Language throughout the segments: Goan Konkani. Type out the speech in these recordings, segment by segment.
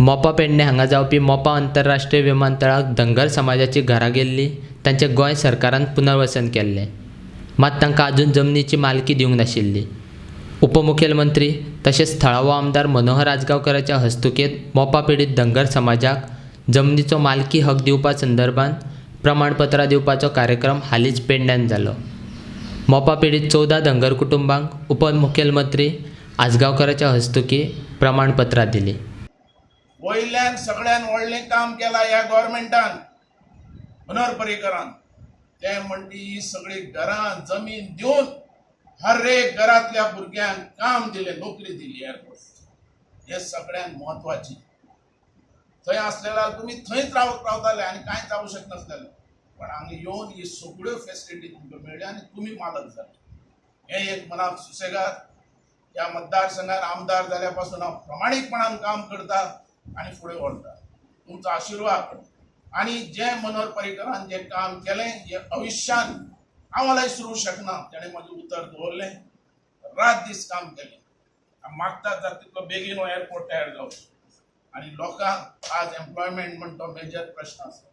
मोपा पेडणे हांगा जावपी मोपा आंतरराष्ट्रीय विमानतळाक धनगर समाजाची घरां गेल्लीं तांचें गोंय सरकारान पुनर्वसन केल्लें. मात तांकां अजून जमनीची मालकी दिवंक नाशिल्ली. उपमुखेलमंत्री तशेंच थळावो आमदार मनोहर आजगांवकराच्या हस्तुकेंत मोपा पिडीत धनगर समाजाक जमनीचो मालकी हक दिवपा संदर्भात प्रमाणपत्रां दिवपाचो कार्यक्रम हालींच पेडण्यान जालो. मोपा पिडीत 14 धनगर कुटुंबांक उपमुखेलमंत्री आजगांवकराच्या हस्तुकीं प्रमाणपत्रां दिलीं. वयल्यान सगळ्यान व्हडलें काम केलां ह्या गव्हर्मेंटान, मनोहर पर्रीकरान. ते म्हणटी ही सगळी घरां जमीन दिवन हर एक घरांतल्या भुरग्यांक काम दिलें, नोकरी दिली एअरपोर्ट. हे सगळ्यात म्हत्वाची. थंय आसलेल्या तुमी थंयच रावताले आनी कांय जावं शकनासलेलें, पण हांगा येवन ही सगळ्यो फेसिलिटी तुमकां मेळ्ळ्यो आनी तुमी मालक जाले. हें एक मनाक सुसेगाद. ह्या मतदारसंघात आमदार जाल्या पासून हांव प्रामाणीकपणान काम करता आनी फुडें व्हरता. तुमचो आशिर्वाद आनी जे मनोहर पर्रीकरान जें काम केलें हें आयुश्यान हांव जाल्यार विसरूंक शकना. तेणें म्हजें उतर दवरलें, रात दीस काम केलें. मागतात जाता तितलो बेगीन हो एअरपोर्ट तयार जावचो आनी लोकांक आज एम्प्लॉयमेंट म्हण तो मेजर प्रश्न आसा,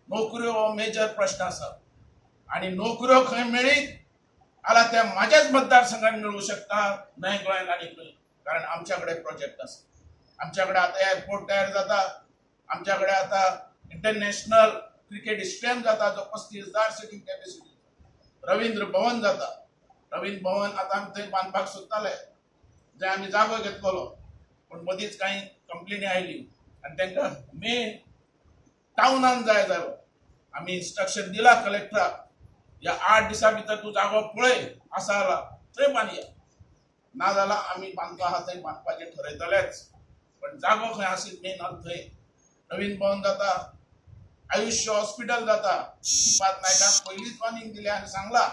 नोकऱ्यो हो मेजर प्रश्न आसा आनी नोकऱ्यो खंय मेळीत जाल्यार ते म्हाज्याच मतदारसंघात मेळूं शकता, न्हय गोंयांत आनी खंय. कारण आमच्या कडेन प्रोजेक्ट आसा. आमच्या कडेन आतां एअरपोर्ट तयार जाता, आमच्या कडेन आतां इंटरनॅशनल क्रिकेट स्टेडियम जाता जो 35,000 सिटींग कॅपॅसिटी, रवींद्र भवन जाता. रवींद्र भवन आतां आमी थंय बांदपाक सोदताले, जंय आमी जागो घेतलेलो, पूण मदींच कांय कंप्लेनी आयली आनी तांकां मेन टावनान जाय जालो. आमी इन्स्ट्रक्शन दिला कलेक्टराक, ह्या 8 दिसां भितर तूं जागो पळय आसा जाल्यार थंय बांदया, ना जाल्यार आमी बांदपा आहा थंय बांदपाचें ठरयतलेच. पण जागो खंय आसीत मेन आहा थंय नवीन भवन जाता, आयुश्य हॉस्पिटल जाता. श्रीपाद नायकान पयलींच वॉर्निंग दिलें आनी सांगला.